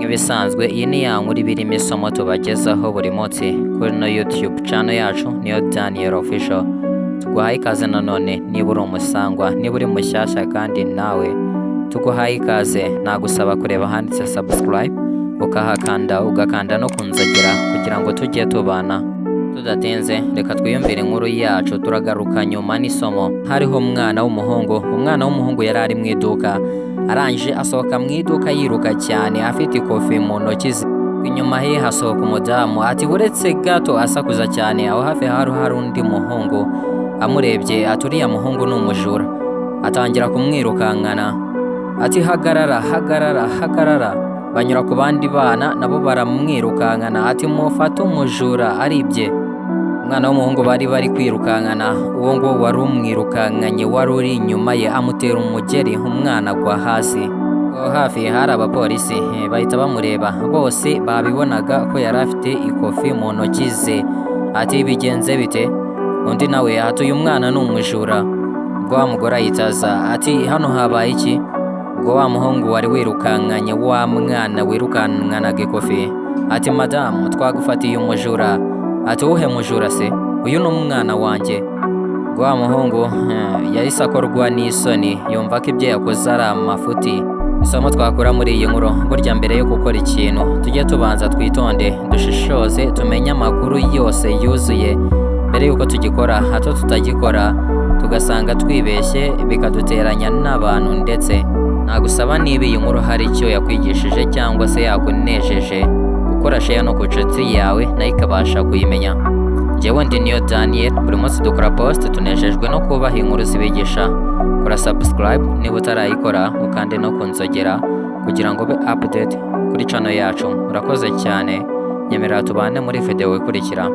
Nk'ibisanzwe, iyi ni ya nkuru iba irimo isomo tubagezaho buri munsi kuri no YouTube channel yacu, niyo Daniel Official. Tuguhaye ikaze nanone niba uri umusangwa, niba uri mushyashya kandi nawe tuguhaye ikaze. Nagusaba kureba ahanditse subscribe ukahakanda, ugakanda no kunzogera kugira ngo tujye tubana. Tudatinze, reka twiyumvire inkuru yacu, turagaruka nyuma n'isomo. Hariho umwana w'umuhungu. Umwana w'umuhungu yari ari mu iduka, arangije asohoka mu iduka yiruka cyane afite ikofi mu ntoki ze. Inyuma ye hasohoka umudamu ati: "Uretse gato!" Asakuza cyane. Aho hafi hari undi muhungu, amurebye ati: "Uriya muhungu ni umujura." Atangira kumwirukankana ati: "Hagarara, hagarara, hagarara!" Banyura ku bandi bana, nabo baramwirukankana ati: "Mufate umujura, aribye." Umwana w'umuhungu bari kwirukankana, uwo nguwo wari umwirukankanye wari uri inyuma ye amutera umugeri, umwana agwa hasi. Aho hafi hari abapolisi, bahita bamureba bose, babibonaga ko yari afite ikofi mu ntoki ze, ati: "Bigenze bite?" Undi nawe ati: "Uyu mwana ni umujura." Ubwo wa mugore ahita aza ati: "Hano habaye iki?" Ubwo wa muhungu wari wirukankanye wa mwana wirukankanaga ikofi ati: "Madamu, twagufatiye umujura." Ati: "Uwuhe mujura se? Uyu ni umwana wanjye." Ubwo wa muhungu yahise akorwa n'isoni, yumva ko ibyo yakoze ari amafuti. Isomo twakura muri iyi nkuru: burya mbere yo gukora ikintu tujye tubanza twitonde, dushishoze, tumenye amakuru yose yuzuye mbere y'uko tugikora, hato tutagikora tugasanga twibeshye bikaduteranya n'abantu. Ndetse nagusaba, niba iyi nkuru hari icyo yakwigishije cyangwa se yakunejeje, gukora share no ku nshuti yawe nayo ikabasha kuyimenya. Njyewe ndi Niyo Daniel. Buri munsi dukora post, tunejejwe no kubaha inkuru zibigisha. Kora subscribe niba utarayikora, ukande no kunzogera kugira ngo ube update kuri channel yacu. Urakoze cyane, nyemerera tubane muri video ikurikira.